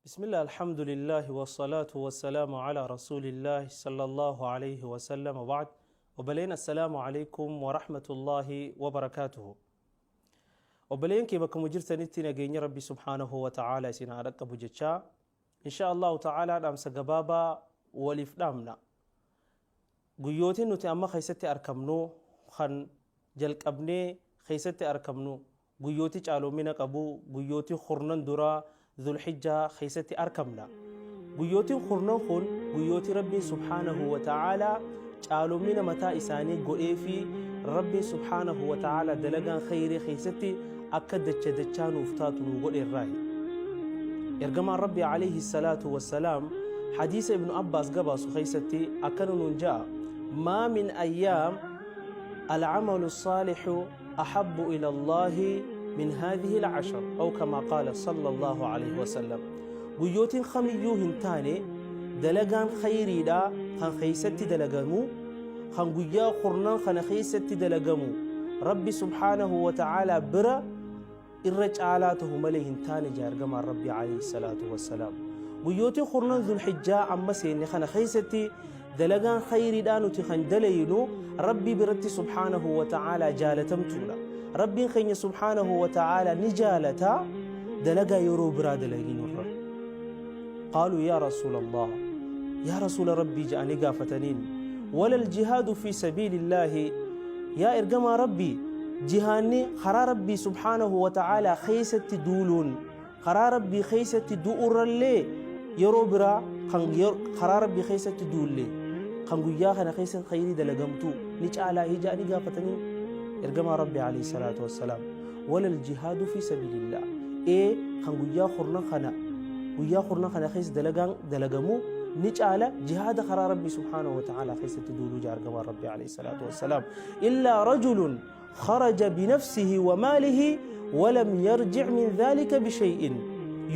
Bismillah, alhamdulillah, wassalatu wassalamu ala rasulillah sallallahu alayhi wa sallam wa ba'd. Obboleen, assalaamu alaikum wa rahmatullahi wa barakaatuhu. Obboleen kee bakka mu jirtanitti nageenya Rabbi subhaanahu wa ta'ala isin haa dhaqqabu jechaa. Insha Allahu ta'ala dhaamsa gabaabaa waliif dhaamna. Guyyootiin nuti amma keessatti arkamnu, kan jalqabnee keessatti arkamnu, guyyooti caalomina qabu, guyyooti kurnan duraa Dhulhijjaa keessatti arkamna. Guyyootiin kurnan kun guyyooti Rabbiin subhaanahu wa ta'aalaa caalomina mataa isaanii godhee fi Rabbiin subhaanahu wa ta'aalaa dalagaan khayrii keessatti akka dacha dachaa nuuf taatu nu godhe irraahi. Ergamaan Rabbii alayhi salaatu wassalaam hadiisa Ibnu Abbaas gabaasu keessatti akkana nuun ja'a: Maa min ayyaam al'amalu saalihu ahabbu ila Allaahi min haadhihi al-ashar aw kama qaala sallallahu alayhi wa sallam. Guyyootiin kamiyyuu hin taane dalagaan khayriidha kan keessatti dalagamu, kan guyyaa kurnan kana keessatti dalagamu, Rabbi subhaanahu wa ta'aalaa bira irra caalaa tahu malee hin taane jaa ergamaan Rabbii alayhi salaatu wassalaam. Guyyootii kurnan Zulhijjaa amma seenne kana keessatti dalagaan khayriidhaa nuti kan dalaynu Rabbii biratti subhaanahu wa ta'aalaa jaalatamtuudha. Rabbiin keenya subhaanahu wa ta'aalaa ni jaalata dalagaa yeroo biraa dalaginurra. Qaaluu yaa Rasuulallah, yaa Rasuula Rabbii ja'anii gaafataniin, walal jihaadu fi sabiilillaahi, yaa ergamaa Rabbii, jihaanni karaa Rabbii subhaanahu wa ta'aalaa keessatti duuluun karaa Rabbii keessatti du'urrallee yeroo biraa kan karaa Rabbii keessatti duulle kan guyyaa kana keessa khayrii dalagamtu ni caalaa ja'anii gaafatanii ergamaa Rabbii alayhi salaatu wassalaam. Walal jihaadu fi sabiilillah, ee kan guyyaa kurnan kana keessa dalagaan dalagamu ni caala jihaada karaa Rabbii subhaanahu wa ta'aalaa keessatti duuluu jaa ergamaan Rabbii alayhi salaatu wassalaam. Illaa rajulun kharaja binafsihi wa maalihi walam yarjic min dhalika bishay'in,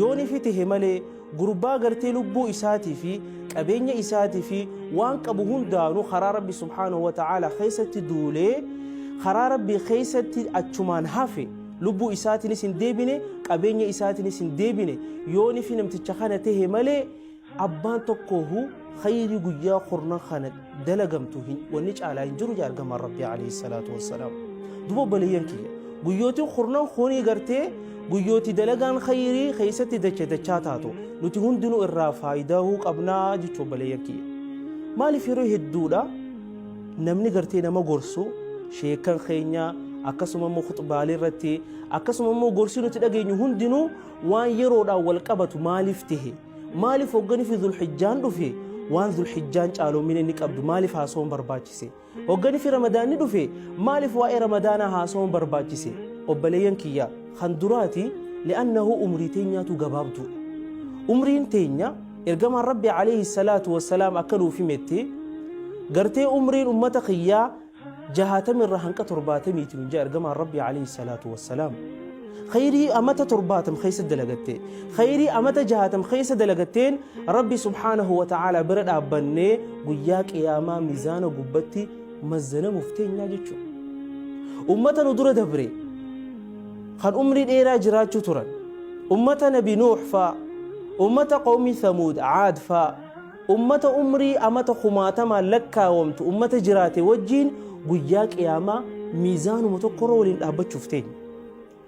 yooni fitehe malee gurbaa gartee lubbuu isaatii fi qabeenya isaatii fi waan qabu hundaanuu karaa Rabbi subhaanahu wa ta'aalaa keessatti duulee karaa Rabbii keessatti achumaan hafe, lubbuu isaatiinis hin deebine, qabeenya isaatiinis hin deebine, yooni fi namticha kana tahe malee abbaan tokkoohu khayrii guyyaa kurnan kana dalagamtu wanni caalaa hin jiru jaa ergamaan Rabbii alayhi salaatu wassalaam. Duba obboleeyyan kiyya, guyyootiin kurnan kunii gartee guyyooti dalagaan khayrii keessatti dacha dachaa taatu, nuti hundinuu irraa faayidaahuu qabnaa jechuu obboleeyyan kiyya. Maaliif yeroo hedduudha namni gartee nama gorsu, sheekan keenya, akkasuma immoo khuxbaalee irratti, akkasuma immoo gorsi nuti dhageenyu hundinuu waan yeroodhaan wal qabatu maaliif tahe? Maaliif hogganii fi Zulhijjaan dhufe waan Zulhijjaan caalomina inni qabdu maaliif haasawuun barbaachise? Hogganii fi Ramadaanni dhufe maaliif waa'ee Ramadaanaa haasawuun barbaachise? Obboleeyyan kiyya, kan duraati li'annahu umrii teenyaatu gabaabduudha. Umriin teenya, ergamaan Rabbi alayhi salaatu wassalaam akka nuuf himetti, gartee umriin ummata kiyyaa 60 irra hanqa 70ti nun jaa ergamaan Rabbi alayhi salaatu wassalaam. Khayrii amata 70 keessa dalagatte, khayrii amata 60 keessa dalagatteen Rabbi subhaanahu wa ta'aalaa bira dhaabbannee guyyaa qiyaamaa mizaana gubbatti mazzanamuuf teenyaa jechuudha. Ummata nu dura dabre kan umrii dheeraa jiraachuu turan, ummata Nabi Nuux faa, ummata qawmi Thamuud, Caad faa, ummata umrii amata kumaatamaan lakkaawamtu ummata jiraate wajjiin guyyaa qiyaamaa miizaanuma tokkorra waliin dhaabbachuuf teenya.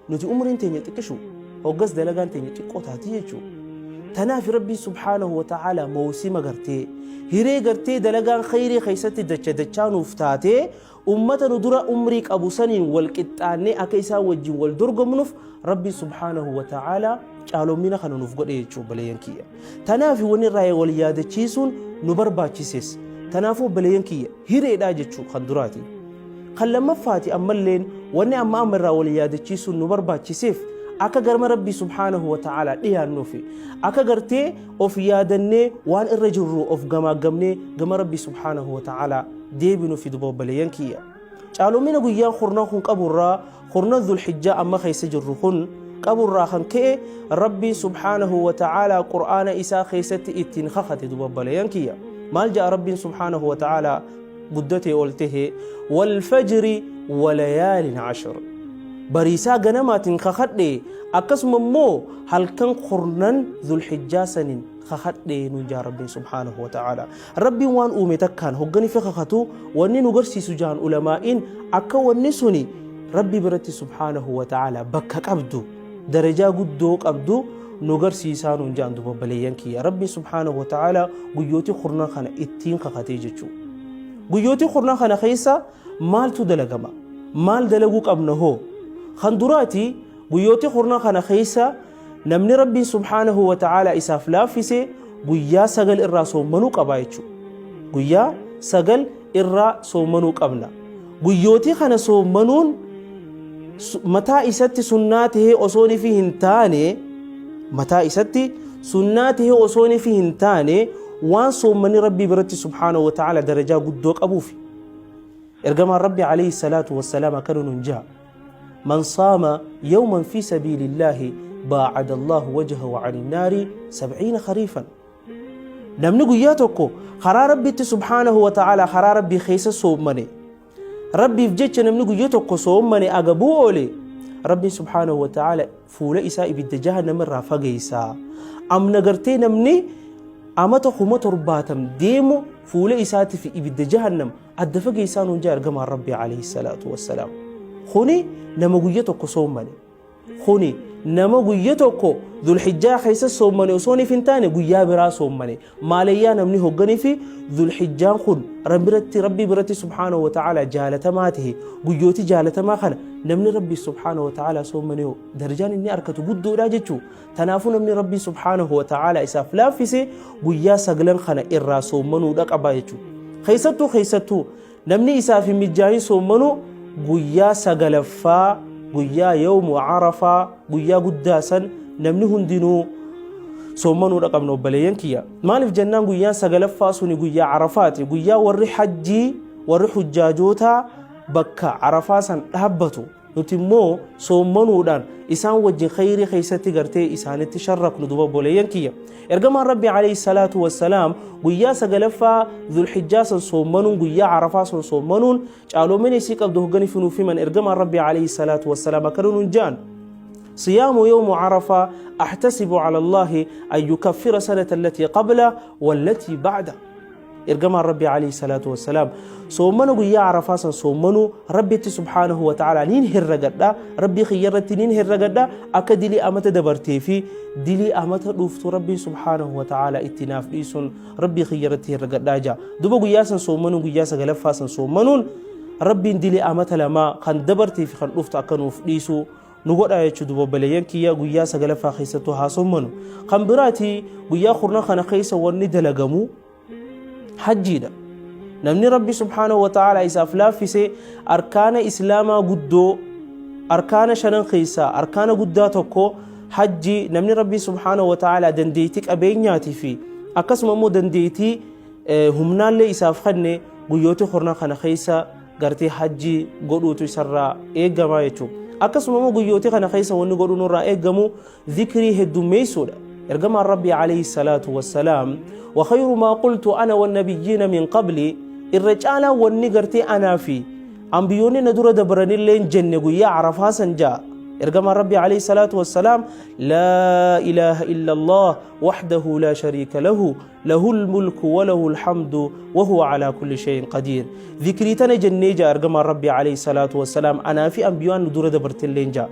Nuti umriin teenya xiqqishu, hoggas dalagaan teenya xiqqoo taati jechuudha. Tanaaf Rabbiin subhaanahu wa ta'aalaa mawsima gartee hiree gartee dalagaan khayrii keessatti dacha dachaa nuuf taatee ummata nu dura umrii qabu saniin wal qixxaannee akka isaan wajjin wal dorgomnuuf Rabbiin subhaanahu wa ta'aalaa caalomina kana nuuf godhe jechuudha obboleeyyan kiyya. Tanaaf wanni irraa wal yaadachiisuun nu barbaachises. Kanaafuu obboleeyyan kiyya, hireedhaa jechuu kan duraati. Kan lammaffaati ammalleen wanni amma amma irraa wal yaadachiisuun nu barbaachiseef akka garma Rabbii subhaanahu wa ta'aalaa dhiyaannuufi akka gartee of yaadannee waan irra jirru of gamaaggamnee gama Rabbii subhaanahu wa ta'aalaa deebinuufi. Duba obboleeyyan kiyya, caalomina guyyaan kurnan kun qaburraa, kurnan Dhulhijjaa amma keessa jirru kun qaburraa kan ka'e Rabbiin subhaanahu wa ta'aalaa Qur'aana isaa keessatti ittiin kakate. Duba obboleeyyan kiyya, maal ja'a Rabbiin subhaanahu wa ta'aalaa guddatee ol tahe? Walfajri walayaalin cashr. Bariisaa ganamaatiin kakadhe, akkasuma immoo halkan kurnan Dhulhijjaa saniin kakadhe nuun jaa Rabbiin subhaanahu wa ta'ala. Rabbiin waan uume takkaan hoggani fi kakatu wanni nu garsiisu jaan ulamaa'iin akka wanni suni Rabbi biratti subhaanahu wa ta'ala bakka qabdu, darajaa guddoo qabdu nu garsiisaa nuun jaan duba obboleeyyan kiyya. Rabbiin subhaanahu wa ta'ala guyyootii kurnan kana ittiin kakatee jechuu. Guyyootii kurnan kana keessa maaltu dalagama? Maal dalaguu qabna hoo? Kan duraati, guyyootii kurnan kana keessa namni Rabbiin subhaanahu wa ta'ala isaaf laaffise guyyaa 9 irraa soommanuu qaba jechuudha. Guyyaa 9 irraa soommanuu qabna. Guyyootii kana soommanuun mataa isatti sunnaa tahee osoo nifi hin taane, mataa isatti sunnaa tahee osoo nifi hin taane, waan soommanni Rabbii biratti subhaanahu wa ta'ala darajaa guddoo qabuufi. Ergamaan Rabbi alayhi salaatu wassalaam akkana nuun ja'a. Man saama yawman fi sabiilillaahi baacada Allahu wajhahu ani naari 70 khariifan. Namni guyyaa tokko karaa Rabbitti subhaanahu wa ta'ala karaa Rabbii keessa soommane, Rabbiif jecha namni guyyaa tokko soommane agabuu oole, Rabbiin subhaanahu wa ta'ala fuula isaa ibidda jahannama irraa fageessa. Amna gartee namni amata 70,000 deemu fuula isaatii fi ibidda jahannam adda fageessaa nuun jaa ergamaan Rabbii alayhi salaatu wassalaam. Kuni nama guyya tokko soommane. Kuni nama guyya tokko Dhulhijjaa keessa soommane osoo hin taane guyyaa biraa soommane. Maalayyaa namni hogganii fi Dhulhijjaan kun Rabbi biratti subhaanahu wa ta'ala jaalatamaa ta'e, guyyooti jaalatamaa kana namni Rabbi subhaanahu wa ta'ala soommane darajaan inni argatu guddoodha jechuu. Tanaafuu namni Rabbi subhaanahu wa ta'ala isaaf laaffise guyyaa 9 kana irraa soommanuudha qaba jechuu. Keessattuu namni isaaf hin mijjaahin soommanuu guyyaa 9ffaa, guyyaa yawmu Arafaa, guyyaa guddaa san namni hundinuu soommanuudha qabna obboleeyyan kiyya. Maaliif jennaan guyyaan 9ffaa suni guyyaa Arafaati. Guyyaa warri hajjii, warri hujjaajootaa bakka Arafaa san dhaabbatu. Nuti immoo soommanuudhaan isaan wajjin khayrii keessatti gartee isaanitti sharraknu duba obboleeyyan kiyya. Ergamaan Rabbi alayhi salaatu wassalaam guyyaa 9ffaa Dhulhijjaa san soommanuun, guyyaa Arafaa san soommanuun caaloomina isii qabdu hoggani finuuf himan ergamaan Rabbi alayhi salaatu wassalaam akkana nuun ja'an. Siyaamu yawmu Arafaa ahtasibu ala Allahi an yukaffira sanata allatii qabla wallatii ba'da. Ergamaan Rabbii alayhi salaatu wassalaam soommana guyyaa Arafaa san soommanuu Rabbitti subhaanahu wa ta'ala niin herregadha, Rabbii kiyya irratti niin herregadha akka dilii amata dabartee fi dilii amata dhuftu Rabbiin subhaanahu wa ta'ala itti naaf dhiisuun Rabbii kiyya irratti herregadhaa jaa. Duba guyyaa san soommanuun, guyyaa 9ffaa san soommanuun Rabbiin dilii amata lamaa kan dabartee fi kan dhuftu akka nuuf dhiisu nu godhaa jechuu. Duba obboleeyyan kiyya, guyyaa 9ffaa keessattuu haa soommanu. Kan biraati, guyyaa kurnan kana keessa wanni dalagamu hajjiidha. Namni Rabbi subhaanahu wa ta'ala isaaf laaffise arkaana Islaamaa guddoo, arkaana shanan keessaa arkaana guddaa tokko hajji, namni Rabbi subhaanahu wa ta'ala dandeettii qabeenyaatii fi akkasuma immoo dandeettii humnaallee isaaf kenne guyyoota kurnan kana keessa gartee hajji godhuutu isarraa eegamaa jechuudha. Akkasuma immoo guyyoota kana keessa wanni godhuu nurraa eegamu zikrii heddummeessuudha. Ergamaan Rabbii alayhi salaatu wassalaam wa khayru maa qultu ana wannabiyyiina min qabli, irra caalaa wanni gartee anaa fi ambiyyoonni na dura dabranillee jenne guyyaa Arafaa san ja'a. Ergamaan Rabbii alayhi salaatu wassalaam laa ilaaha illa Allah wahdahu laa shariika lahu lahul mulku wa lahul hamdu wa huwa alaa kulli shay'in qadiir. Zikrii tana jennee ja'a ergamaan Rabbii alayhi salaatu wassalaam anaa fi ambiyyoon nu dura dabartillee ja'a.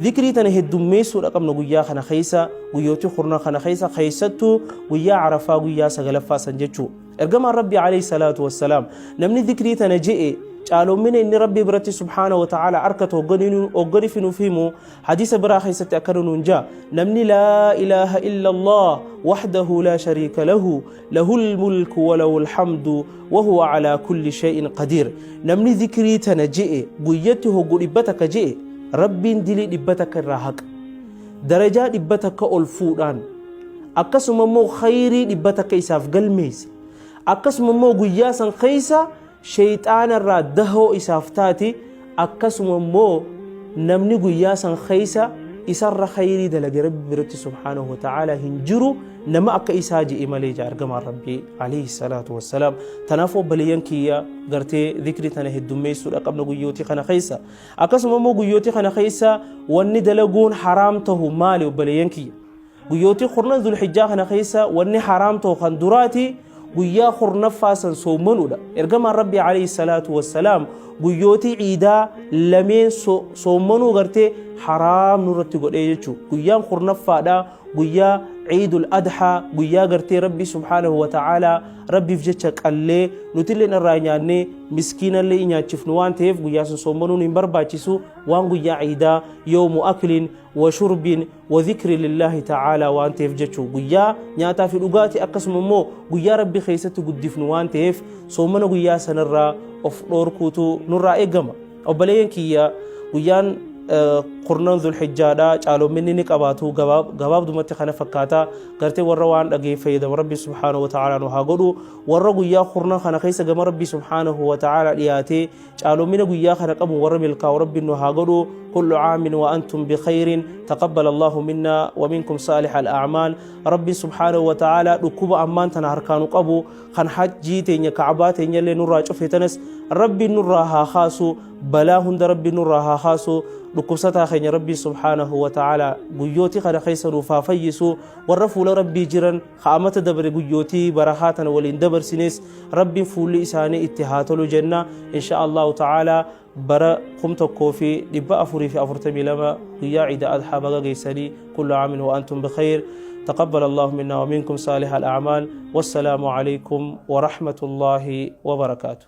Zikrii tana heddummeessuudha qabna guyyaa kana keessa, guyyootii kurnan kana keessa, keessattuu guyyaa Arafaa guyyaa 9ffaa san jechuu. Ergamaan Rabbii alayhi salaatu wassalaam namni zikrii tana je'e caaloomina inni Rabbii biratti subhaana wa ta'ala arkatu hoggani finuuf himu hadiisa biraa keessatti akkana nuun ja'a: namni laa ilaaha illa Allah wahdahu laa shariika lahu lahul mulku wa lahul hamdu wa huwa alaa kulli shay'in qadiir, namni zikrii tana je'e guyyatti hoggu 100 je'e, Rabbiin dilii 100 irraa haqa, darajaa 100 ol fuudhaan, akkasuma immoo khayrii 100 isaaf galmeessa, akkasuma immoo guyyaa san keessa sheeyxaana irraa dahoo isaaf taati. Akkasuma immoo namni guyyaa san keessa Isarra khayrii dalage Rabbi biratti subhaanahu wa ta'aalaa hin jiru nama akka isaa je'e malee jaa ergamaan Rabbii alayhi salaatu wassalaam. Tanaaf obboleeyyan kiyya, gartee dhikri tana heddummeessuudha qabna guyyootii kana keessa. Akkasuma immoo guyyootii kana keessa wanni dalaguun haraam tahu maali, obboleeyyan kiyya? Guyyootii kurnan Zulhijjaa kana keessa wanni haraam tahu kan duraati guyyaa kurnaffaa san soommanuudha. Ergamaan Rabbii alayhi salaatu wassalaam guyyootii ciidaa lameen soommanuu gartee haraam nurratti godhee jechuudha. Guyyaan kurnaffaadha guyyaa Ciidul Adhaa, guyyaa gartee Rabbii subhaanahu wa ta'aalaa Rabbiif jecha qallee nutilleen irraa nyaannee miskiinallee nyaachifnu waan ta'eef, guyyaa sun soommanuun hin barbaachisu, waan guyyaa ciidaa yoomu aklin wa shurbin wa dhikri lillaahi ta'aalaa waan ta'eef jechuu. Guyyaa nyaataa fi dhugaatii, akkasuma immoo guyyaa Rabbi keessatti guddifnu waan ta'eef, soomana guyyaa sanarraa of dhoorkuutu nurraa eegama. Obboleeyyan kiyya, guyyaan kurnan Zulhijjaadha caalomminni ni qabaatu gabaabdumatti kana fakkaata. Gartee warra waan dhagee fayyadamu Rabbi subhaanahu wa ta'aalaa nu haa godhu. Warra guyyaa kurnan kana keessa gama Rabbi subhaanahu wa ta'aalaa dhiyaatee caalommina guyyaa kana qabu warra milkaa'u Rabbi nu haa godhu. Kullu caamin wa antum bikhayrin, taqabbal Allahu minna wa minkum saalih al-a'maal. Rabbi subhaanahu wa ta'aalaa dhukkuba ammaan tana harkaanu qabu kan hajjii teenya Ka'baa teenya illee nurraa cufe tanas Rabbi nurraa haa kaasu. Balaa hunda Rabbi nurraa haa kaasu. Dhukkubsataa keenya Rabbi subhaanahu wa ta'aalaa guyyootii kana keessa nuuf haa fayyisu. Warra fuula Rabbii jiran ka'amata dabre guyyootii barakaa tana waliin dabarsines Rabbiin fuulli isaanii itti haa tolu jenna. Insha Allahu ta'aalaa bara 1442 guyyaa Ciida Adhaa baga geessanii. Kullu caamin wa antum bikhayr, تقبل الله منا ومنكم صالح الأعمال، والسلام عليكم ورحمة الله وبركاته.